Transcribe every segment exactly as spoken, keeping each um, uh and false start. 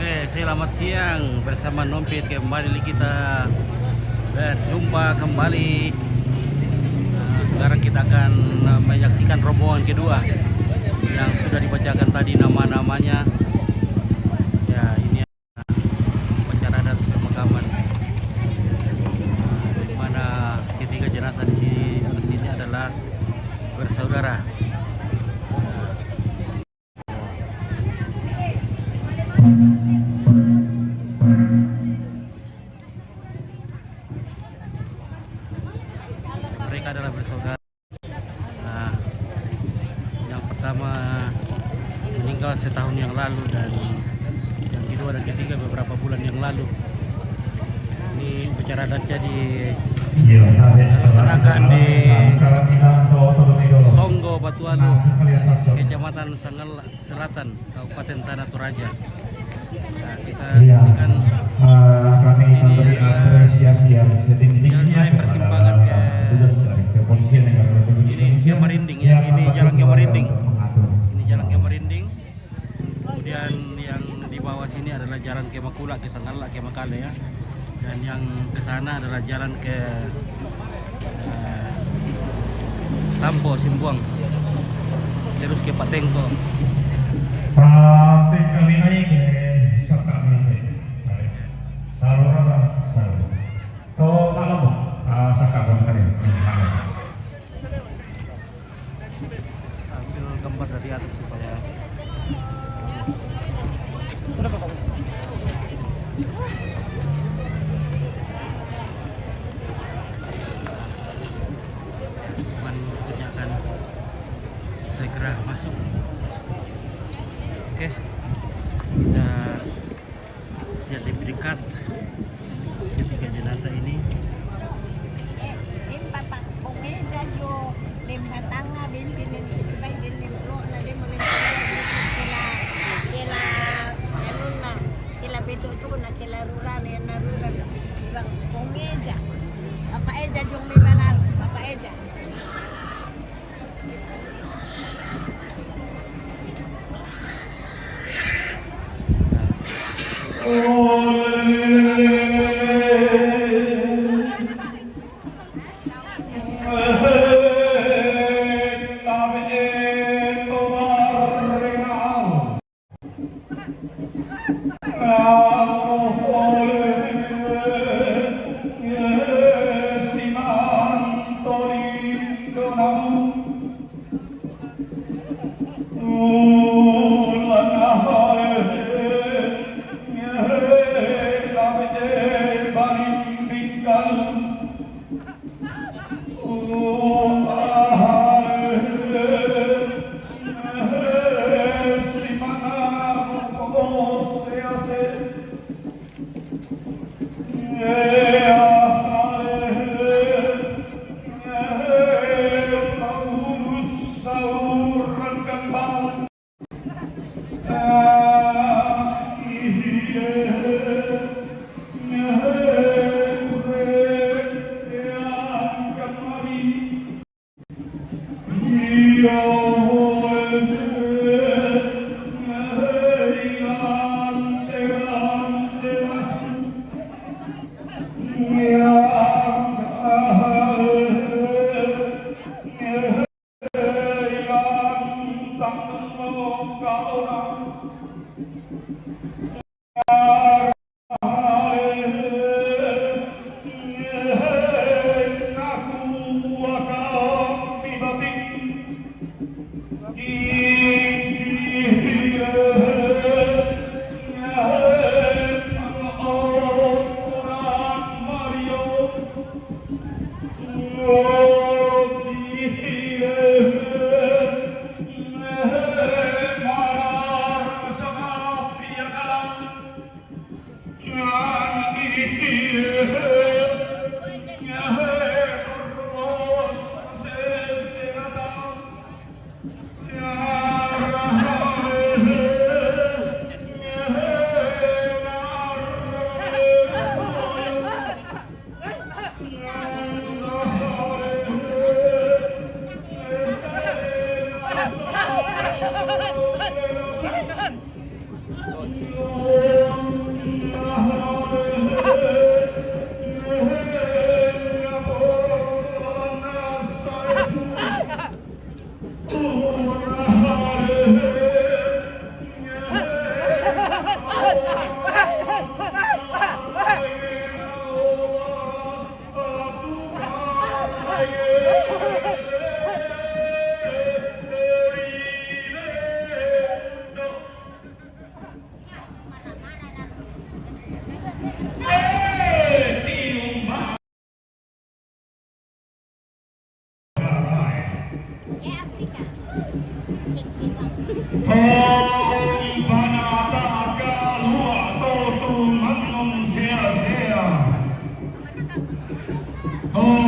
Oke, selamat siang bersama Nompit kembali kita berjumpa kembali. Nah, sekarang kita akan, eh, menyaksikan rombongan kedua yang sudah dibacakan tadi nama-namanya. Ya, ini upacara adat pemakaman. Di mana ketiga jenazah di sini, atas sini adalah bersaudara. Mereka adalah bersaudara. Nah, yang pertama meninggal setahun yang lalu dan yang kedua dan ketiga beberapa bulan yang lalu. Ini upacara adatnya dilaksanakan di Songgo Batualu, Kecamatan Sangella Selatan, Kabupaten Tanah Toraja. Nah, kita saksikan, eh, kami sini memberi adalah apresiasi yang setinggi-tingginya jalan raya kepada persimpangan ke petugas dari Kepolisian Negara Republik Indonesia. Ini ke Marinding, ya, ini jalan ke Marinding. Ini jalan ke Marinding. Kemudian yang di bawah sini adalah jalan ke Makula, ke Sangella, ke Makale, ya. Dan yang ke sana adalah jalan ke, eh, Tampo, Simbuang. Terus ke Patengko. Tapi kami naik ke Saka ini. Salur apa? Salur. Tuh, kalau mau, ah, Saka bang tadi. Ambil gambar dari atas supaya Tuhan mengerjakan segera masuk. Oke, kita lihat lebih dekat ketiga jenazah ini. Eh, ini bapak Omeja jo, lem batanga, ben pinen kibai, ben lem lo na, lem ben kela, kela, anu na, kela beto tu na, kela rura na, na rura na, bang Omeja, bapak Eja jong me balar, bapak Eja.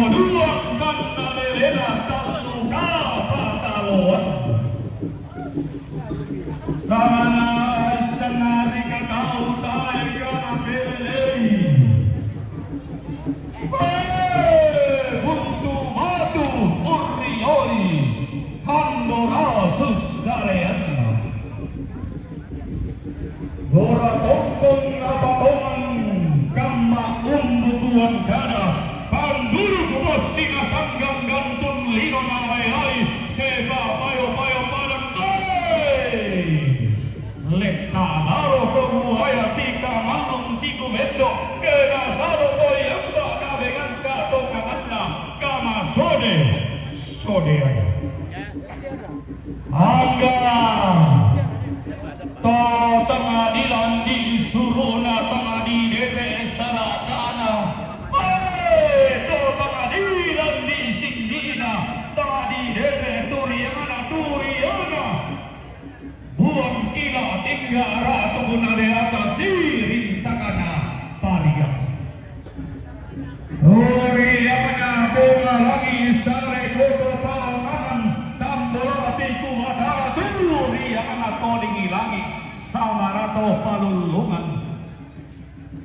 Duang kanna lelena tallu kapataloan. Tamana issenna ri katau tae kana pelelei. Wee, buntu batu urrioi, handora sussareanna. Gora tongkong apa tongeng kamma umbu tuang kada, pandulu kubossi nasanggang gantun lino naeai, seba payo-payo padang, eh! Letta laro komuaya tika mannung tiku mendo, kena salo koi amba kabengangka tongananna, kama sode, sodeai. Angga to tengah dilandi suruhna tengah didete sarakana. Mae to tengah dilandi singgina tengah didete turiana turiana. Buang kila tingga ratu guna deata siring takana pariang. Uriana bunga langi sare koko paonganan, tambola tiku matara turiana todingi langi, samarato palullungan.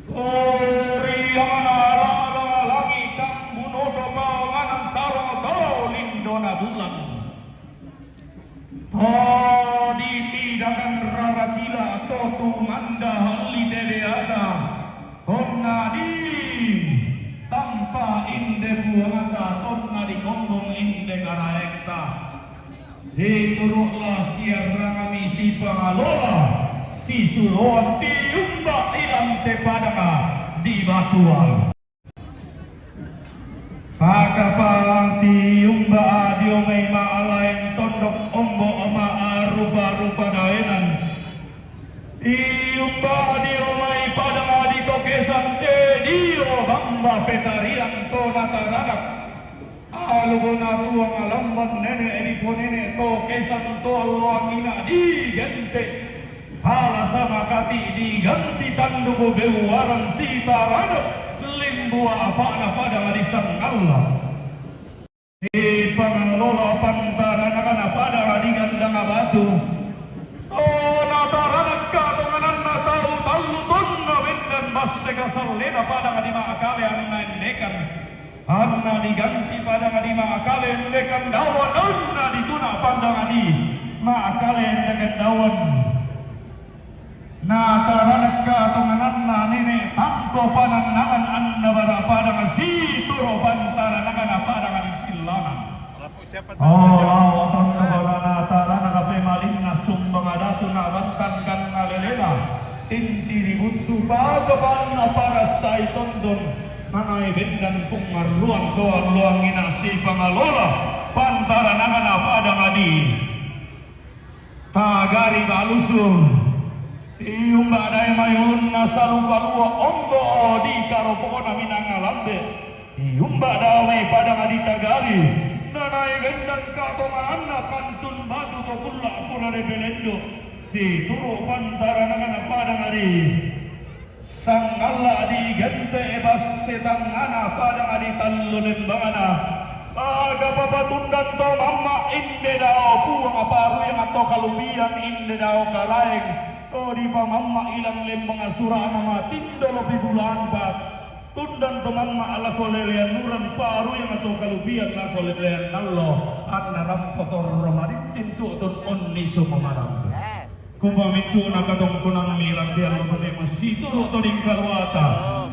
Uriana lala langi tambunoto paonganan sarong to lindona bulan. To ditidakan rara kila to tumanda halli dedeata, tonna di tampa inde buangata, tonna dikombong inde karaekta. Situru'la siarrangami sipangalola, sisuloan tiumba ilante padanga di batuan. Pakapang tiumba dio mai maalaeng tondok ombo ma'arupa-rupa daenan. Tiumba dio mai padang adi to kesan te dio bamba petariang to nataranak. Alugona tuang alamban nene' diponene' to kesan to alloangina digente'. Pala sama kati diganti tanduku beuaran sitaranak limbua apa'na padang di sangalla. Sipangalola pantaranakna padang di gandang batu. To nataranakka tongananna tau tallu tonna bendan basse kasallena padang di ma'kale anna endekan. Anna diganti padang di ma'kale endekan dawan anna dituna padang di ma'kale endekan dawan. Nataranakka tongananna nene' tangko panannangan anna bara padang situru' pantaranakna padang di sillangan. Oh, lao tonno barana tarana kape malinna sumbang adatu na bantangkan alelena. Inti ributtu pakapanna parasai tonton. Nanai bendan pungarruan to alloangina sipangalola. Pantaranakna padang di tagari balusu. Tiumba dae mai ulunna salu palua ombo di karopona minanga lambe. Tiumba dawe padang di tagari. Nanai bendan katongananna pantun batu to kulla pura de pelendo. Situru' pantaranakna padang di sangalla digente' basse tangngana padang di tallu lembangana. Aga papatundan to mamma inde dao puang paruyang to kalubian inde dao kalaeng. To dipamamma ilang lembang sura'na matindo lopi bulan pat. Tundan to mamma lako lelean nuran paruyang to kalubian lako lelean nallo. Anna nappa torro marincin tu'tun unnisu mamarambu. Kumamintu na katongkonammi lantean lo pate masituru' to dingkaluata.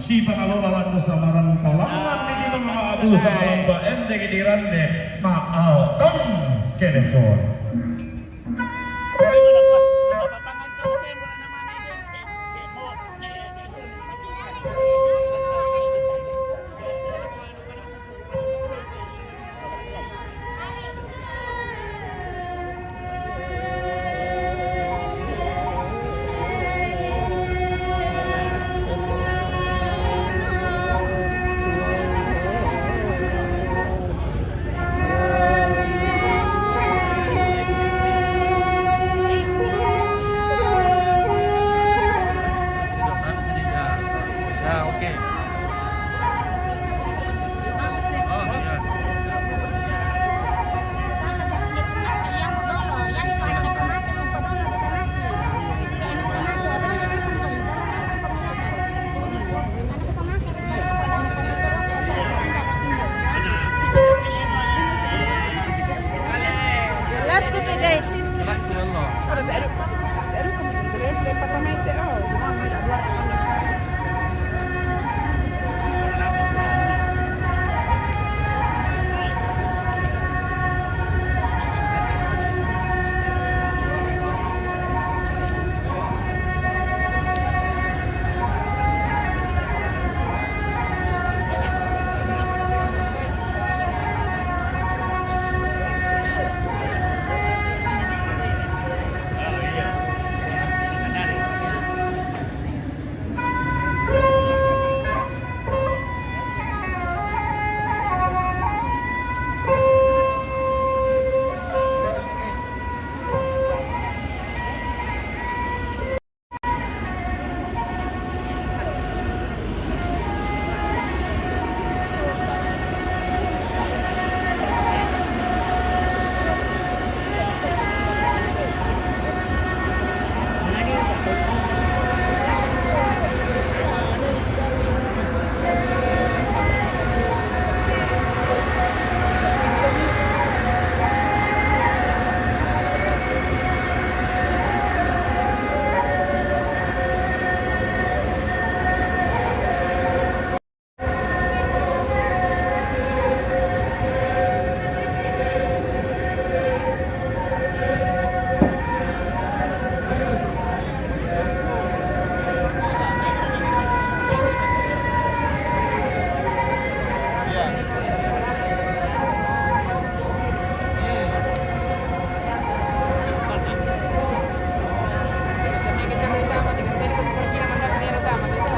Sipangalola landu samarang kalangan di ma'abu samalamba endek di rande ma'ao tong keleson.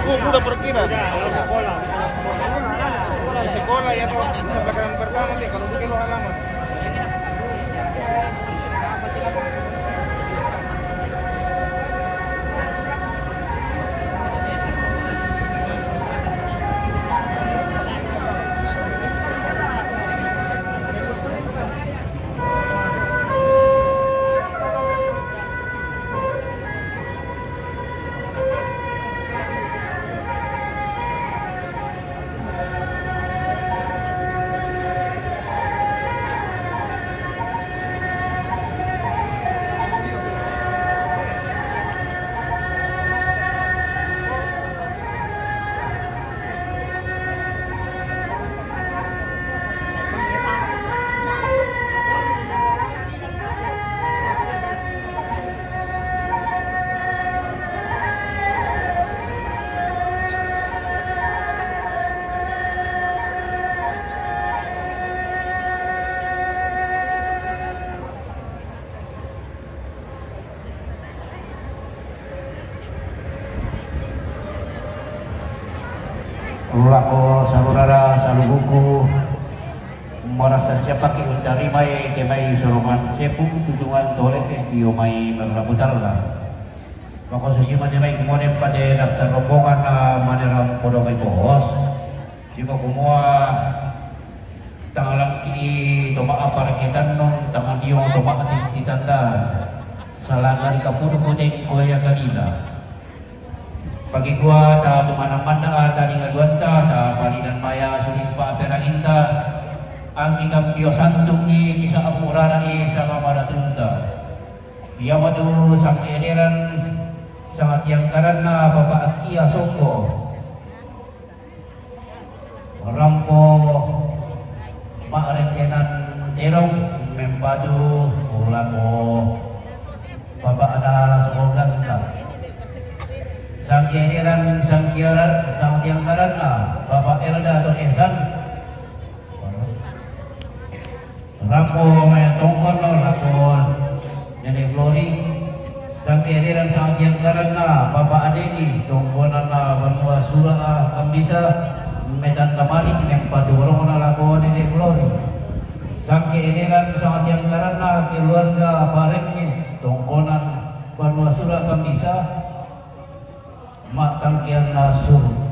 Buku udah perkiraan. Sekolah ya, tuh, sebelah kanan pertama, tuh, kalau bukan lo halaman. Lako saudara saluhuku, marasa siapaki untarimai kemai sorongan sepung tujungan toleke tio mai marlaputalla. Mako susi manimai kumone pade daftar rombongan na manerang podomai bos. Sima kumua tangalangki to ma aparaketan non tangadio to ma titanda. Salangari kapudu kudeng koya kalila. Pagi kua ta tumana manda ta dingaduanta ta palidan maya suli pa peranginta. Angki kampio santungi kisa apurana i sama madatunta. Ia matu sang ederan sanga tiangkaranna Bapak Akia Soko. Rampo ma'rentenan terong mempatu ulako Bapak ada soganta. Sang ederan sang kiaran sang tiangkaranna Bapak Elda Tokesan. Lako mai tongkono lako Nene Glory. Sangke deran sangke angkaranna Bapak Adeni, tongkonanna banua sura a kambisa, metan tamari nempatu borongna lako Nene Glory. Sangke deran sangke angkaranna keluarga Barenge, tongkonan banua sura kambisa, matangkianna suru.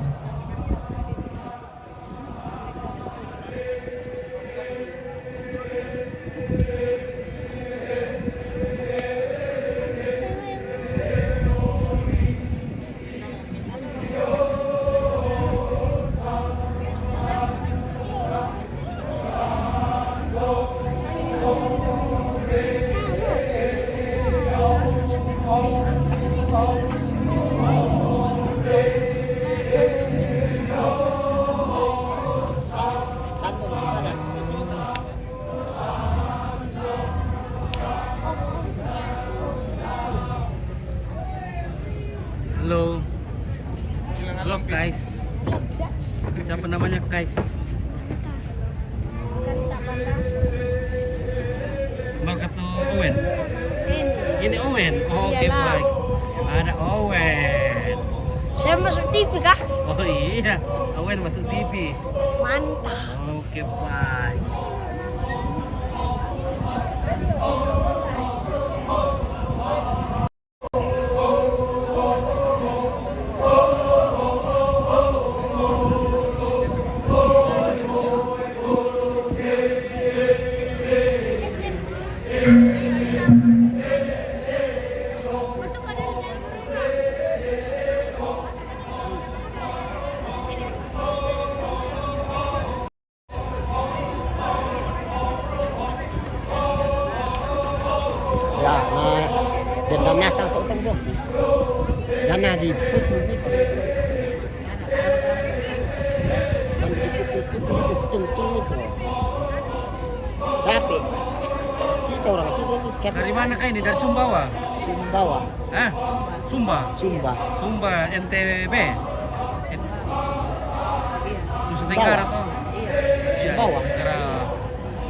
Halo. Halo, guys. Siapa namanya, guys? Marka tu Owen. Ini Owen. Oh, oke, baik. Ada Owen. Saya masuk T V kah? Oh iya, Owen masuk T V. Mantap. Oke, baik. Ya, nah, dan nasang tak utang tu. Dana di putu ni. Kan di putu-putu itu, tung-tung itu. Capek. Kita orang kita ni capek. Dari mana kah ini? Dari Sumbawa? Sumbawa. Hah? Sumba. Sumba. Sumba, N T B. Nusa Tenggara toh? Iya. Sumbawa. Nusa Tenggara,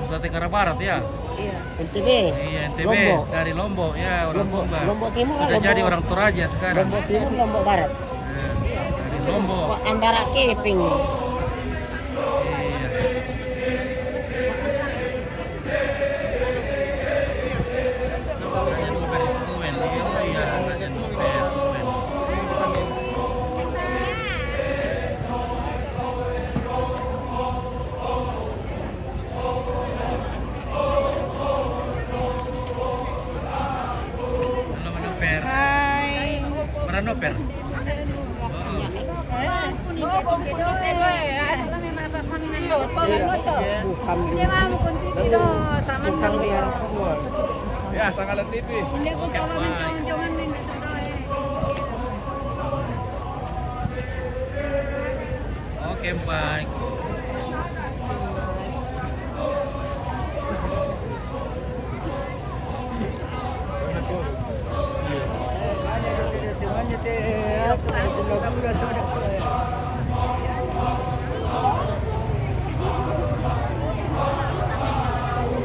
Nusa Tenggara Barat ya? Iya. N T B. Iya, N T B. Lombok. Dari Lombok ya, orang Lombok, Sumba. Lombok Timur, sudah jadi orang Toraja sekarang. Lombok Timur, Lombok Barat. Iya. Dari Lombok. Wah, ambara keping. Iya. Halo, Manoper. Hai. Manoper. Ya, sangalan T V. Oke, baik.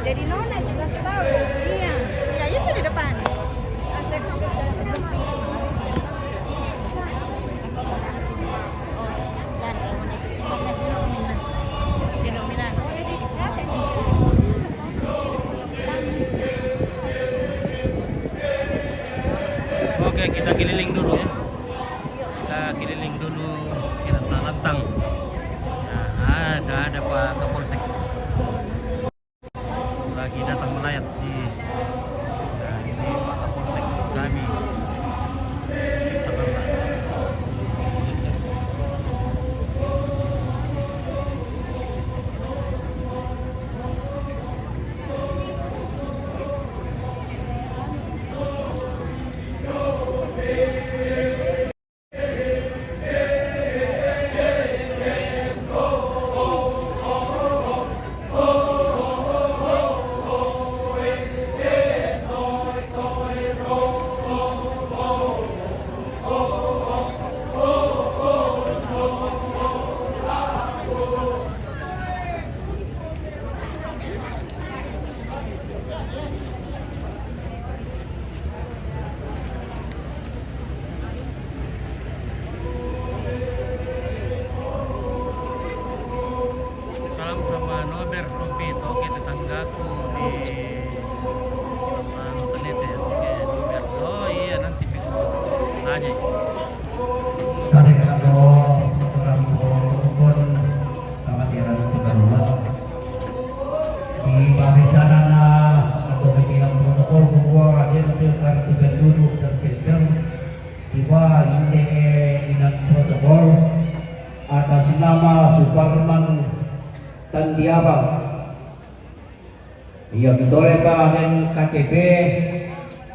Jadi nona juga tahu. Iya. Iya, itu di depan. Oke, kita keliling dulu ya. Kita keliling dulu, kita lantang. Nah, ada, ada Pak Kapolsek. Lagi datang melayat di, nah, ini Pak Kapolsek kami. Siksa Allah. Salam sama Nober, Rompit. Oke, tetanggaku di, anu, Tenete. Oke, Nober. Oh iya, nanti pikir tanya. Tadi kalau orang Bogor, sama tiada kita luar. Di parisanan, ah, atau pikiran protokol, bahwa ada itu kartu penduduk dan pensiun, tiba inde'e inan protokol atas nama Suparman Tandiabang. Iya, betul ya, Pak, dan K T P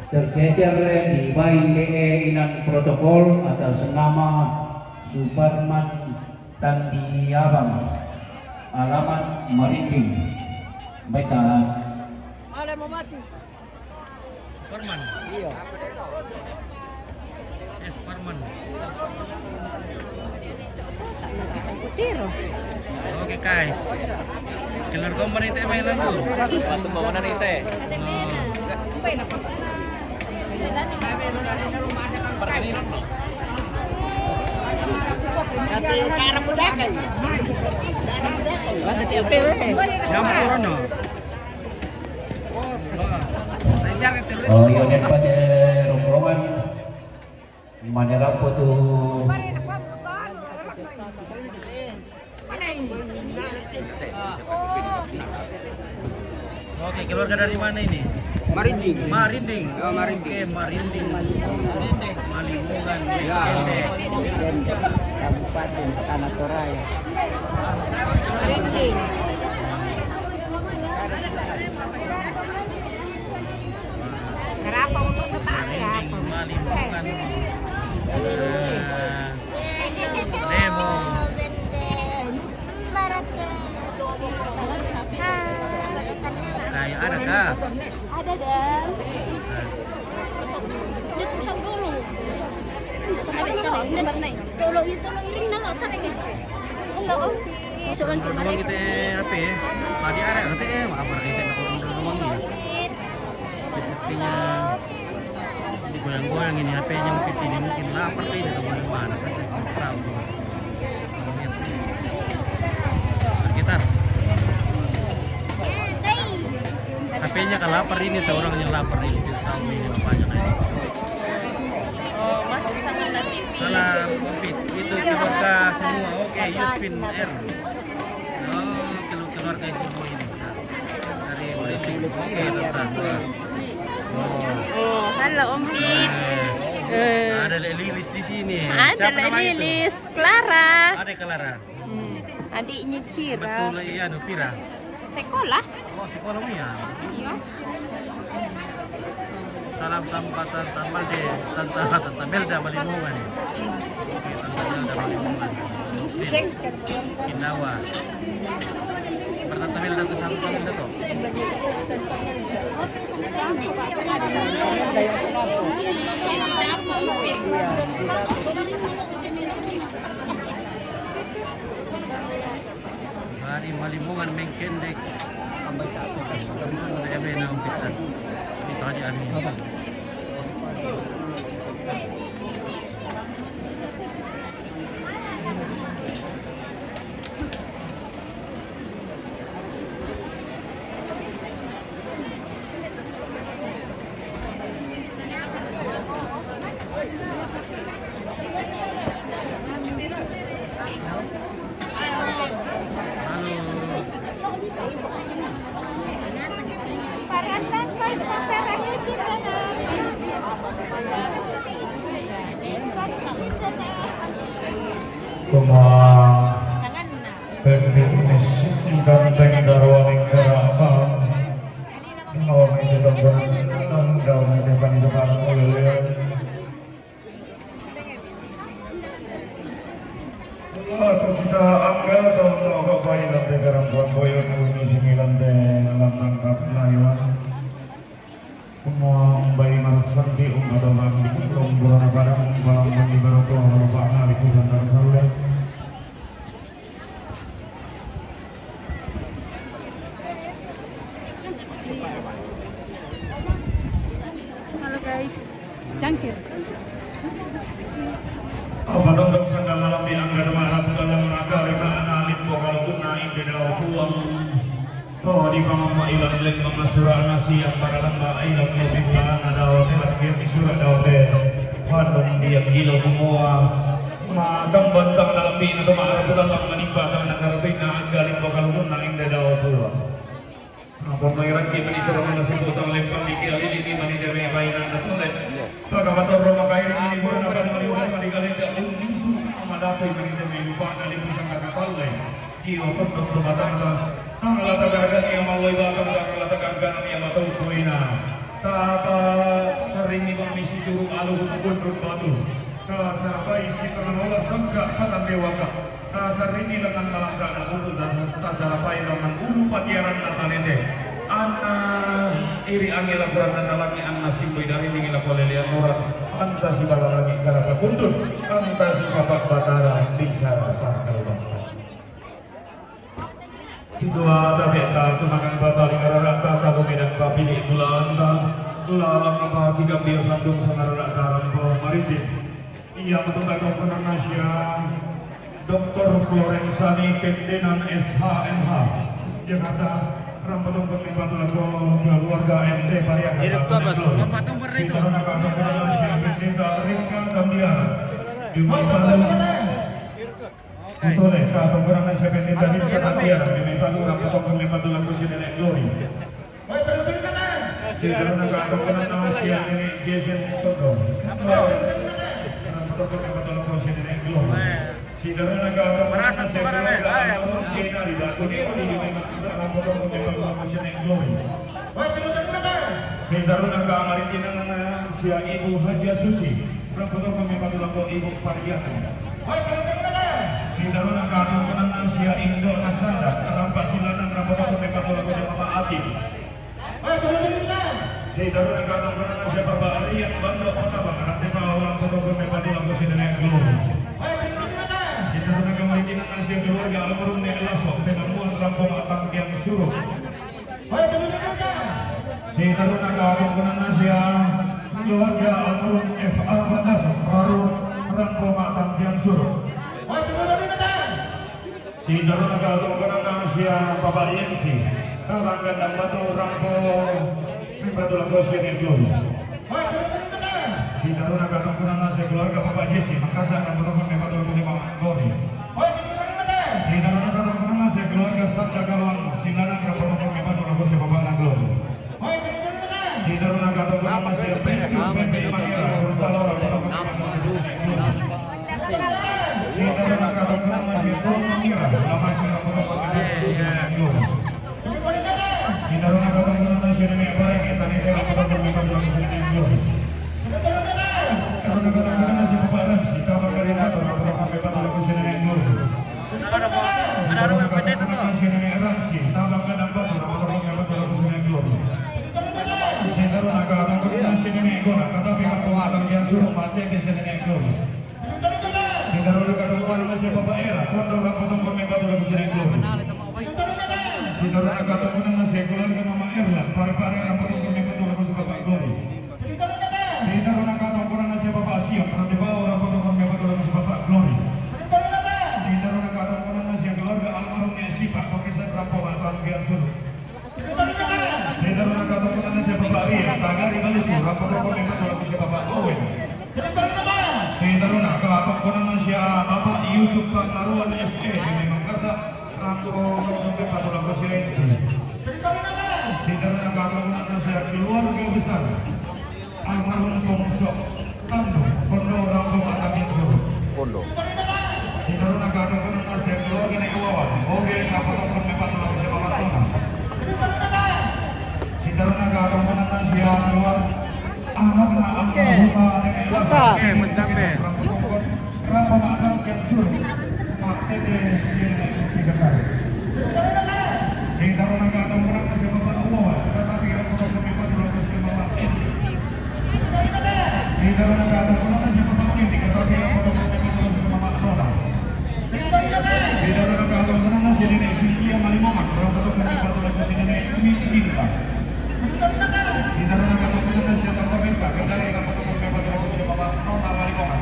tercecer di bain D E inan protokol atas nama Suparman Tandiabang, alamat Merinding. Baik, Kak. Suparman. Iya. Eh, Suparman. Oke, guys. Keluar kompon itu main lagu. Bantu bangunan nih, saya. Yang corona. Oh, iya, daripada rombongan. Mana rapo tu? Oke, keluarga dari mana ini? Marinding. Marinding. Ya, Marinding. Oke, Marinding. Malimungan. Ya. Kabupaten Tanah Toraja. Marinding. Kenapa untuk tetangga? Maling, maling, bukan. Eh, Remo. Kayak ada kah? Ada, Dan. Ini pusat dulu. Ada, kalau ini benar. Kalau itu lo iring, nah, lo sana gitu. Enggak, Om. Masuk lagi. Kalau kita apa ya? Tadi ada nanti, eh, apa kita nak ngomong dulu, Om, ya? Sepertinya digoyang-goyang ini H P-nya, mungkin ini mungkin lapar, tidak tahu dari mana, kan saya tidak tahu. Lapar ini tuh, orangnya lapar ini, kita tahu ini bapaknya kayak gitu. Oh, masih sama Latifi. Salam Covid itu keluarga semua. Oke, Yuspin R. Oh, kelu- keluarga itu semua ini. Nah, dari Berisik. Oke, tentang. Wah. Oh. Oh, halo Om Fit. Eh, Ada Lek Lilis di sini. Ada Siapa Lek nama itu? Lilis, Clara. Ada Clara. Hmm, adiknya Cira. Betul ya, Nupira. Sekolah? Oh, sekolah Mia. Iya. Salam tanpa tanpa de tanta tanta Belda Balimongan. Oke, tanta Belda Balimongan. Kinawa. Bertanta Belda tuh, salam tanta Belda tuh. Mari Malimongan mengkendek. Sampai tak apa kan. Sampai tak apa, naung kita. Ini tadi anu. Kuma Bendit miskin ganteng garwaning garapang. Nawa mete tonggonan, nawa mete pandepan ulelean. Aku kita angga tau tau kok bayi lante garang buat boyo nungi sini lante lantang kap layuan. Umbayi marassanti, umbato mandi, umburana padang, umbalamban di baroto, lupa ngali kusandar saule. Halo guys. Cangkir. Apa dong dong sandal malam di angga dema ratu dalam raka reka anak alim pokal kuna inde dao puang. To di pamama ilang leng mamasura nasi yang para lamba ilang lobi pulana dao te lagi yang disura dao te. Pandong dia gilo kumua. Madang bantang dalam bina to ma'ara pulang lang manimba tang nakara bina angga limba kalungun na inde dao puang. Apa mai raki mani sura mana sibu tang lempang di kia lili ni mani deme bainan na tole. Saka mator roma kairi ini pura na pada mani wai mani kalenda undisu. Amadapoi mani deme lupa na limbu sangka kapalle. Iyo tondok rumah tangga. Tanggal lata garagan yang maloi batang, tanggal lata garagan yang matau kuina. Tata sering ni bang misi turu alu hukum batu. Kasapai si tengah olah sangka patan dewaka. Kasarini lengan malangka na utu tasarapai lengan ulu patiaran na tanete. Anna iri angi lakuran na talangi anna simboi dari ningi lakualelean orang. Anta sibala lagi garapa kuntun. Anta sisapak batara bicara pangkal bangsa. Ketua tabeta tumakan batali gararata tabu medan papili mulanta. Lalang apa tiga biar sandung sangararata rampo maritim. Ia betul tak kau kenal nasia. Doktor Florensani Kendenan S H M H Jakarta. Rampatong kami patulako keluarga M T Pariakan. Hidup Thomas. Karena kata nasia Pendeta Rika Kandiara. Di Matalu. Utole kata nasia Pendeta Rika Kandiara. Di Matalu rampatong kami patulako si nenek Glory. Sidarana ka atau kenal nama si nenek Jason Toto. Toto Toto Toto si nenek Glory. Sidarana ka atau kenal nama si keluarga almarhum Jenari dan Kudiro di Jumai Masjid Rampo Toto Toto si nenek Glory. Sidarana ka maritina nama si Ibu Haja Susi. Rampatong kami patulako Ibu Pariakan. Sidarana ka atau kenal nama si Indo Nasada. Rampak silanan rampatong kami patulako Mama Ati. Sidaruna ka atau kenal nama si Bapak Rian Bando Kota Bang, nanti mau langsung ke Bupati langsung si nenek dulu. Sidaruna ka maritina nama si keluarga almarhum Nek Laso, Penamuan Rampung Atang Kian Suruh. Sidaruna ka atau kenal nama si keluarga almarhum F A Patas, baru Rampung Atang Kian Suruh. Sidaruna ka atau kenal nama si Bapak Yensi, Karangga dan Batu Rampung Patulak Sene Glory. Sinaruna katongkonan na si keluarga Bapak Jesse, Makassar, katongkonan Bapak Jesse, Makassar. Sinaruna katongkonan na si keluarga Sanda Kalong, Sinaruna katongkonan Bapak Jesse, Bapak Glory. Sinaruna katongkonan na si Pepe, Pepe, Pepe, Pepe, Sinaruna katongkonan na si Glory. Sinaruna katongkonan na si Nenek Bareng, kita ni tengok katongkonan Bapak Jesse, Nenek Glory. Sinaruna katongkonan na si Bapak Ramsi, Tabang Kalina, katongkonan Bapak Jesse, Nenek Glory. Ada orang, ada orang pendeta tu. Sinaruna katongkonan na si Nenek Ramsi, Tabang Kalina, katongkonan Bapak Jesse, Nenek Glory. Sinaruna katongkonan na si Nenek Gona, katapi katongkonan yang suruh mati ke Nenek Glory. Sinaruna katongkonan na si Bapak Era, Kondo, katongkonan Bapak Jesse, Nenek Glory. Sinaruna katongkonan na si keluarga Mama Erla, Pare-pare, katongkonan Bapak Jesse, Bapak Glory. Sinaruna katongkonan na si Bapak Siap, Pratibau, katongkonan Bapak Jesse, Bapak Glory. Sinaruna katongkonan na si keluarga almarhum Nek Sipa, Pakistan, Rampo, Matan, Giansur. Sinaruna katongkonan na si Bapak Ria, Tagari, Balisu, katongkonan Bapak Jesse, Bapak Owen. Sinaruna katongkonan na si Bapak Yusuf Panglaruan S E, Makassar, Rampo, katongkonan Bapak Jesse. Sinaruna katongkonan na si keluarga besar almarhum Tongso Tandu, Kondo, Rampo, Matan, Giansur. Kondo. Sinaruna katongkonan na si keluarga Nenek Wawan, Oge, katongkonan Bapak Jesse, Bapak Tona. Sinaruna katongkonan na si keluarga anak, anak, oke, almarhum Nenek Wawan. Oke, mencapai. Rampo, Matan, Giansur. Mak Tete, Sene, Tiga Kali. Sinaruna katongkonan na si Bapak Wawan, tetapi Rampo, Bapak Tete. Sinaruna katongkonan na si Bapak Titi, katapi Rampo, Bapak Tete, Mama Tona. Sinaruna katongkonan na si Nenek Sisia Malimongan, Rampo, Bapak Tete, Sene, Umi Cinta. Sinaruna katongkonan na si Bapak Benta, katapi Rampo, Bapak Tete, Mama Tona Malimongan.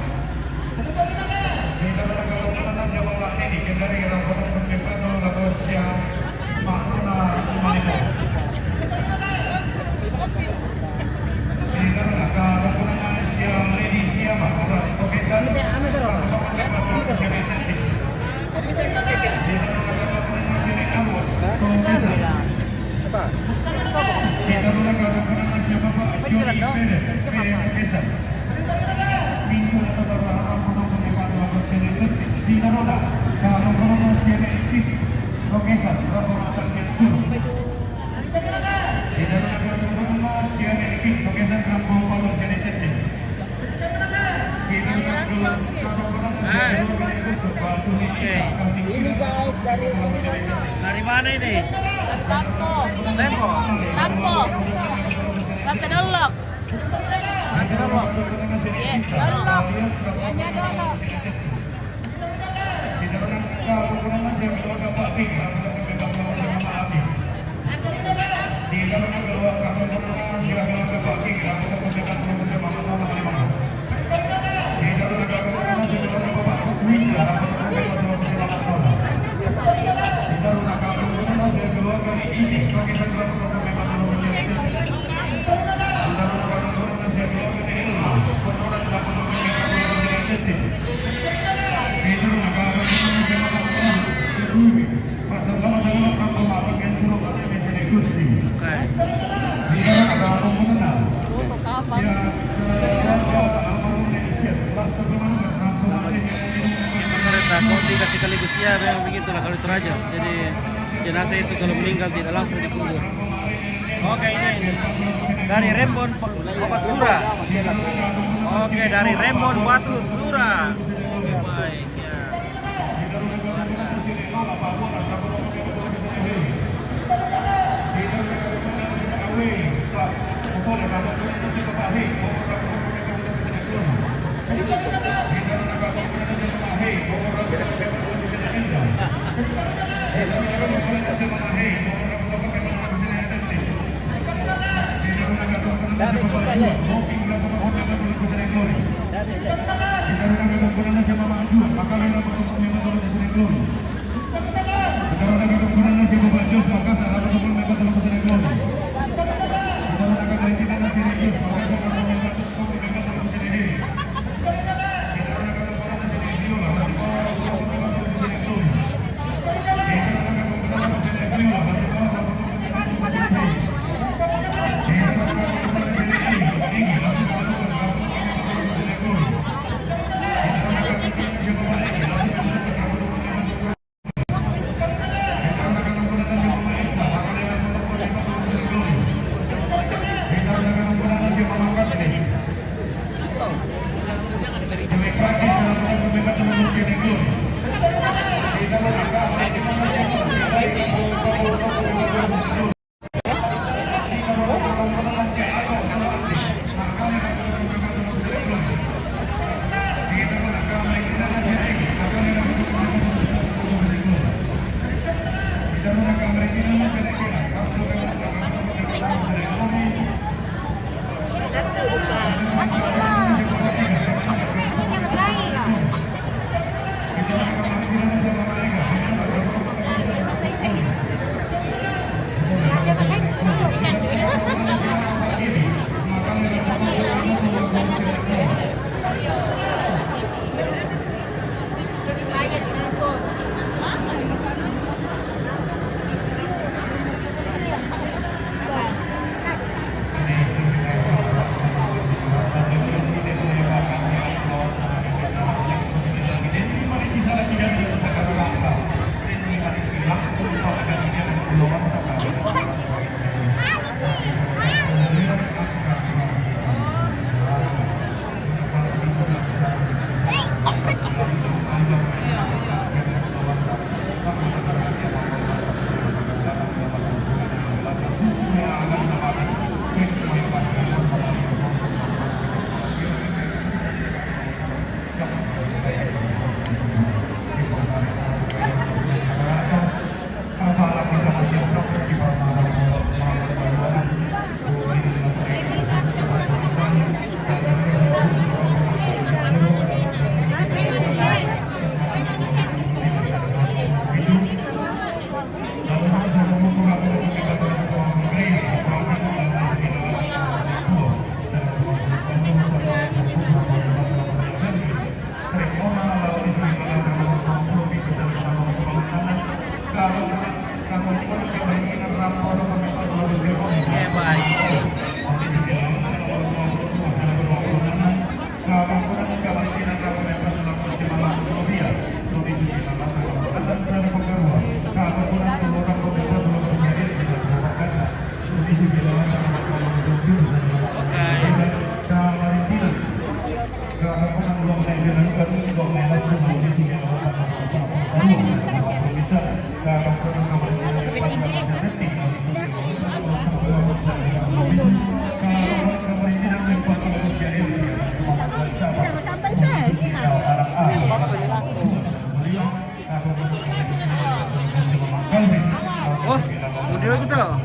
Apa? Ini guys, dari, dari mana ini? Lampung. Lampung. Lampung. Rata Delok. Rata Delok. Yes, Delok. Hanya Delok. Pemerintah kok dikasih kali usia, memang begitulah kalau itu raja. Jadi jenazah itu kalau meninggal tidak langsung dikubur. Oke, ini dari Rembon, Obat Sura. Oke, dari Rembon, Batu Sura. Baik, ya.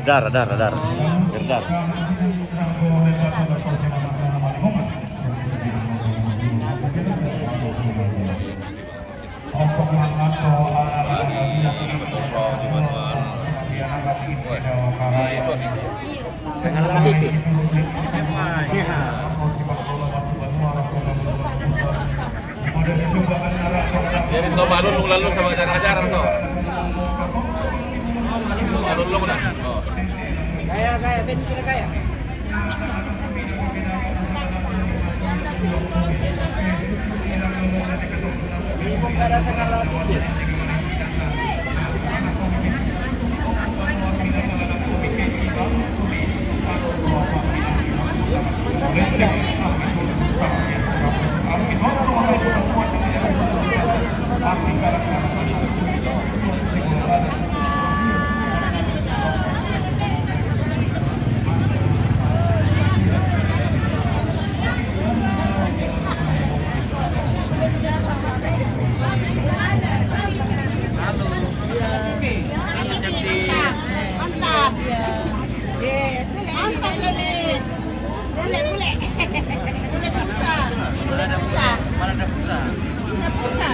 Dar, dar, dar. Dar. Jadi to, balun lalu sama acara-acara to. Balun lu na. Oh. Kaya, kaya, ben kira kaya. Mantap. Mantap, Lele. Bule, bule. Bule susah. Bule susah. Mana ada susah? Mana ada susah?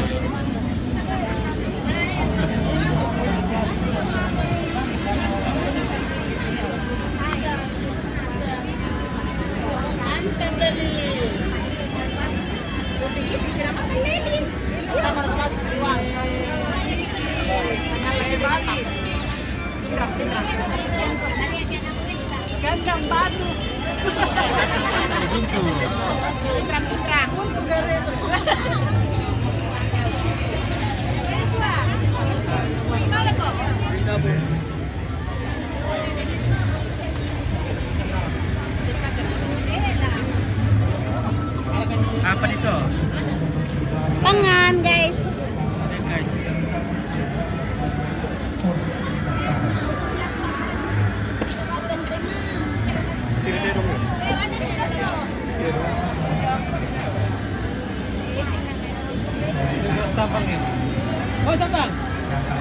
Mantap, Lele. Bule, disiram apa, Lele? Iya, sama-sama buang. Jangan lagi balik. Gandang batu. Pintrang-pintrang. Apa itu? Pangan, guys. Oke, guys. Sabang ya? Oh, Sabang.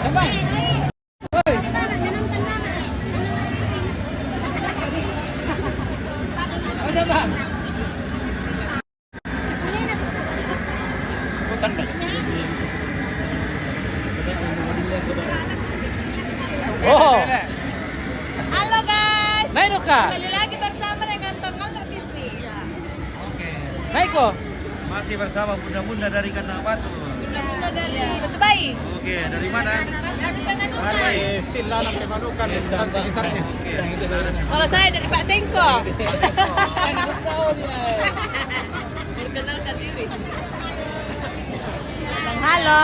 Sabang. Oi. Oh, Sabang. Oh. Halo, guys. Nainuka? Kembali lagi bersama dengan Tongal T V. Naiko. Masih bersama bunda-bunda dari Kandang Batu. Bunda-bunda dari Batu Bayi. Oke, dari mana? Dari Sila, Pemanukan dan sekitarnya. Oke. Kalau saya dari Pak Tengko. Perkenalkan diri. Halo.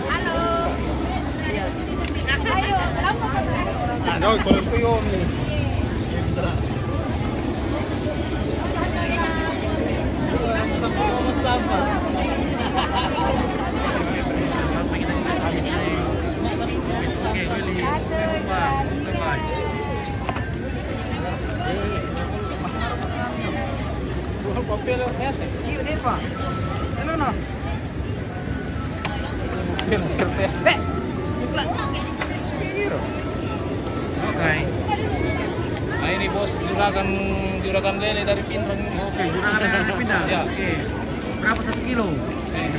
Halo. Ayo, kalau itu yo. Papel, ¿qué hace? Hello, no. Oke. Nah, ini, Bos, juragan, juragan lele dari Pinrang ini. Oke, juragan lele dari Pinrang. Ya. Oke. Berapa satu kilo? Eh.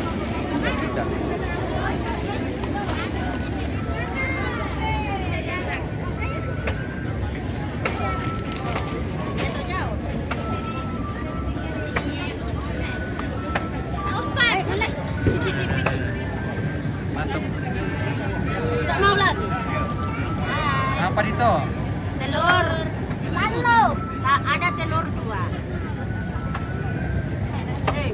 Mantap. Tidak mau lagi. Apa itu? Telur. Mantap. A-, ada telur dua. Eh.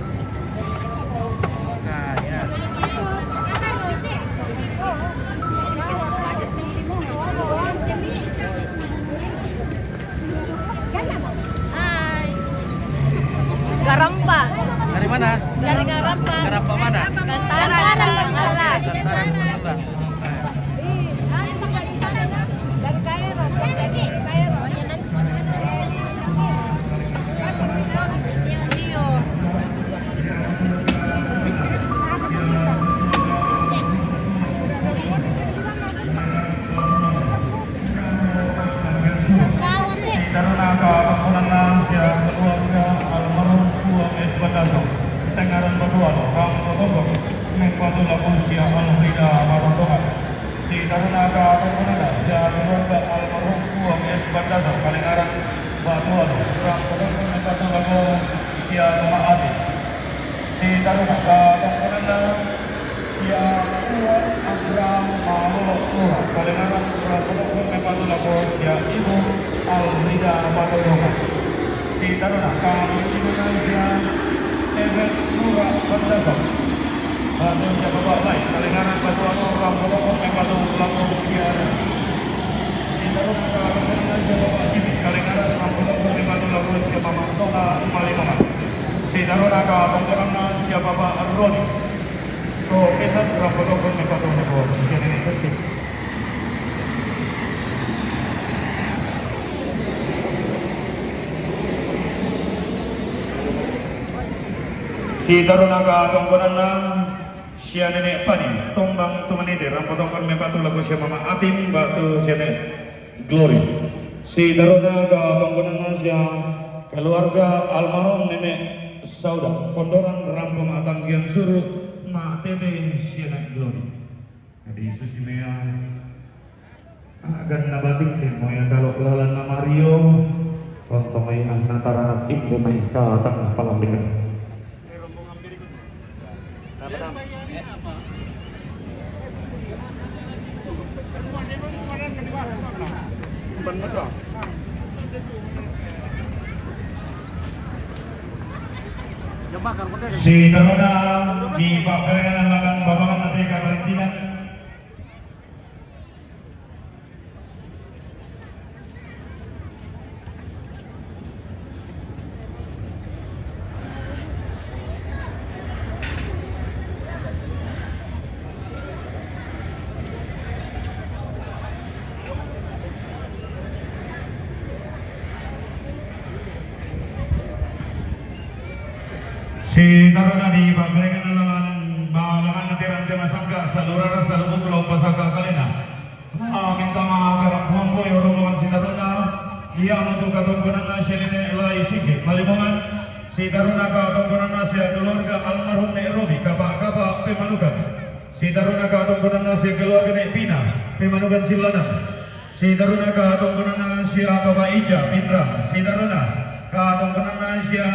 Hai. Garampa. Dari mana? Dari Garampa. Garampa mana? Kantara, Kantara. Kantara, Kantara. Dari Kairo. Keluarga almarhum Tuang S Bandasa, kalengaran Batualo, Rang Kodokon mepatu lako sia mama Ati. Si taruna katongkonanna sia Tua Abraham Malolo Tua, kalengaran Rang Kodokon mepatu lako sia ibu Alrida Patoyongan. Si taruna katongkonanna sia Ebet Nura Bandasa. Batu sia bapa Lai, kalengaran Batualo, Rang Kodokon mepatu lako sia. Si taruna katongkonanna sia bapa Jimmy, kalengaran Rang Kodokon mepatu lako sia mama Toka Malimongan. Si taruna katongkonanna sia bapa Roni. Tokesan Rang Kodokon mepatu lako sia nene Tuti. Si taruna katongkonanna sia nene Pani, Tombang Tumanide, Rang Kodokon mepatu lako sia mama Atin, batu sia nene Glory. Si taruna katongkonanna sia keluarga almarhum nene Sauda, Pondoran, Rang Pematang Giansuru, ma Tete sia nene Glory. Jadi susi mea. Agan nabatik te moya dalo lalan na Mario, tontong ai anna taranat inde mai katang palallingan. Si taruna di pagkarengan lalan babangan ate kabarintinan. Si taruna di pagkarengan lalan babangan ate rante masangka salurara salubung lau pasaka kalena. Mintanga karang huangkoi rombongan si taruna, ia mutu katongkonanna sia nene Lai Sike Malimongan, si taruna katongkonanna sia keluarga almarhum ne Robi Kapa-Kapa Pemanukan, si taruna katongkonanna sia keluarga ne Pina Pemanukan Sillanan, si taruna katongkonanna sia Bapa Ica Pinrang, si taruna katongkonanna sia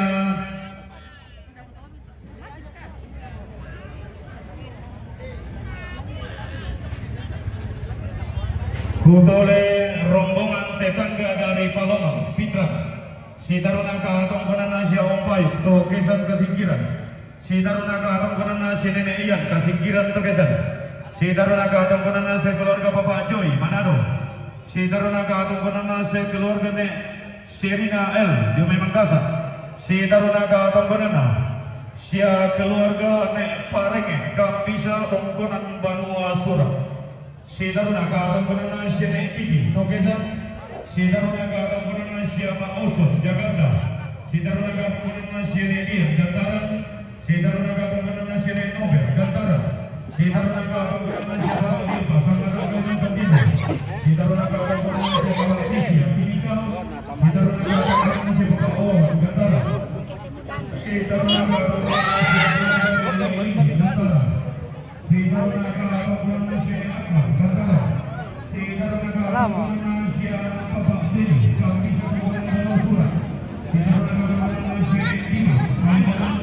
Kutole rombongan tetangga dari Palongang, Pinrang. Si taruna katongkonanna sia Om Payung, Tokesan Kasingkiran. Si taruna katongkonanna sia nene Ian, Kasingkiran Tokesan. Si taruna katongkonanna sia keluarga Bapak Joy, Manado. Si taruna katongkonanna sia keluarga ne Serina L, Jume Mangkasa. Si taruna katongkonanna sia keluarga ne Parenge, Kambisa, Tongkonan Banua Sura. Si taruna katongkonanna sia ne Piti, Tokesan. Si taruna katongkonanna sia ma Oso, Jakarta. Si taruna katongkonanna sia ne Dian, Gantara. Si taruna katongkonanna sia ne Novel, Gantara. Si taruna katongkonanna sia Papa Limpa, Sangara Kalimantan Timur. Si taruna katongkonanna sia Papa Asia, Timika. Si taruna katongkonanna sia Papa Owan, Gantara. Si taruna katongkonanna sia Papa Lili, Gantara. Si taruna katongkonanna sia Akbar, Gantara. Si taruna katongkonanna sia Papa Deni, Kambisa, Tongkonan Banua Sura. Si taruna katongkonanna sia Dimas, Kalimantan.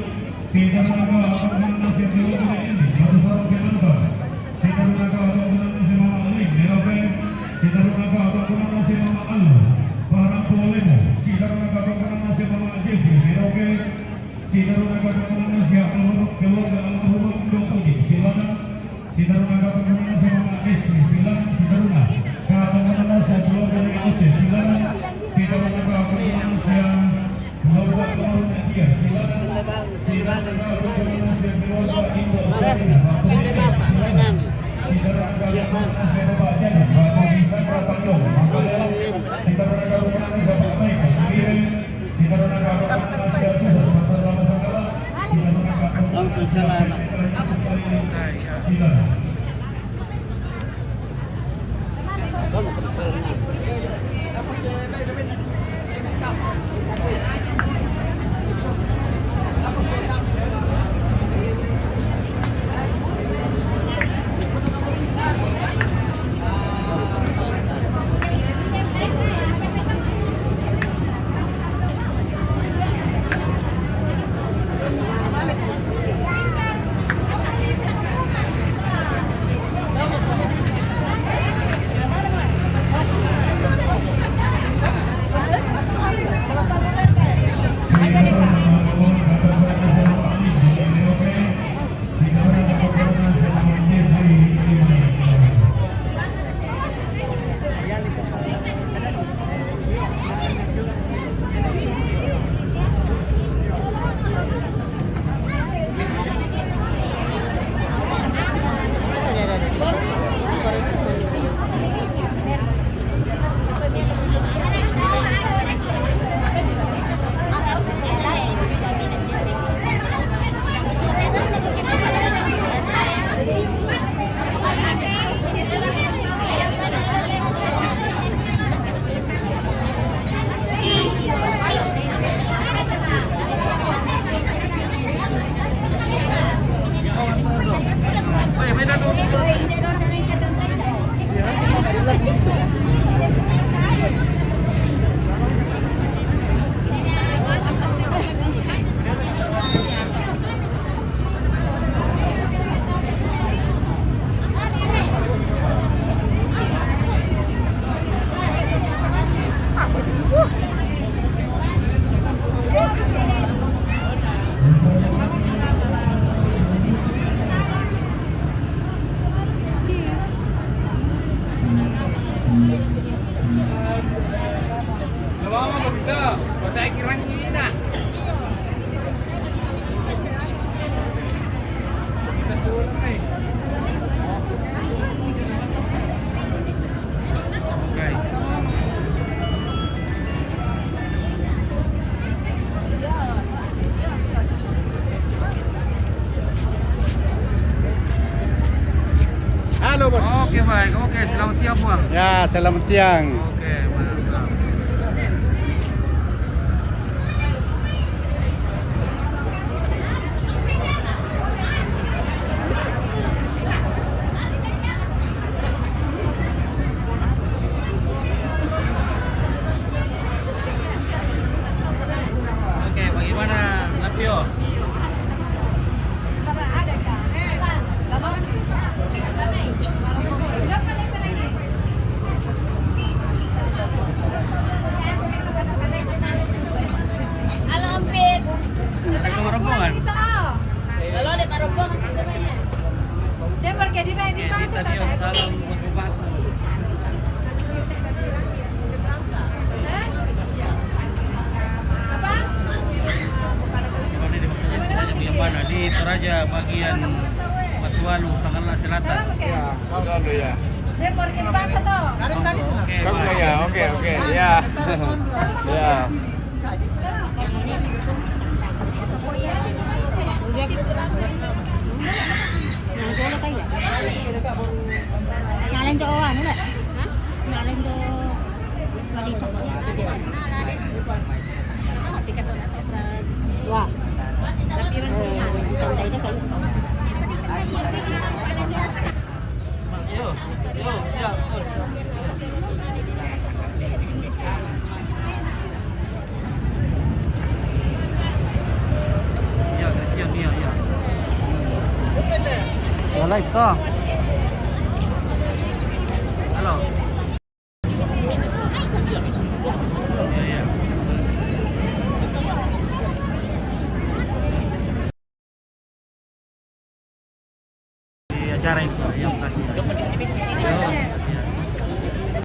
Si taruna katongkonanna sia keluarga Endi, Batu Sarong, Kalimantan. Si taruna katongkonanna sia mama Ling, Merauke. Si taruna katongkonanna sia mama Alma, Parang Polemo. Si taruna katongkonanna sia mama Jeffrey, Merauke. Si taruna katongkonanna sia almarhum, keluarga almarhum Dong Puji, Silaban. Si taruna katongkonanna sia mama Desti, Silaban. Si taruna katongkonanna sia keluarga ne Oce, Silaban. Si taruna katongkonanna sia keluarga almarhum Nadia, Silaban. Si taruna katongkonanna sia keluarga Indo Sarina, Batu Bene, Silaban. Si taruna katongkonanna sia Bapak Jani, Bapak Bisa Prasatyo, Makalela. Si taruna katongkonanna sia Bapak Baik, Sendiri. Langsung sana, Pak. Halo, Bos. Oke, baik. Oke, selamat siang, Bang. Ya, selamat siang. Oke, mantap. Oke, bagaimana, Napio? Halo, Ampit. Ada rombongan? Halo, ada rombongan. Dia pergi di lain di. Kita pasar, dia tapi salam buat bupati. Hah? Apa? Di mana di, maksudnya, di Toraja bagian Batu Alu, Sangala Selatan. Salam, oke. Ya, Batu Alu, ya. Dia pergi di pasar, toh. Songko, oke, Songko, baik. Ya, oke, oke, ya. Ya. Nalen jo anu, Lek. Hah? Nalen jo malincong. Wah. Eh, santai deh, kayak. Yo, yo, siap, bos. Ya, siap, ya, ya. Ya, live toh. Halo. Ya, ya. Di acara itu, ya, makasih.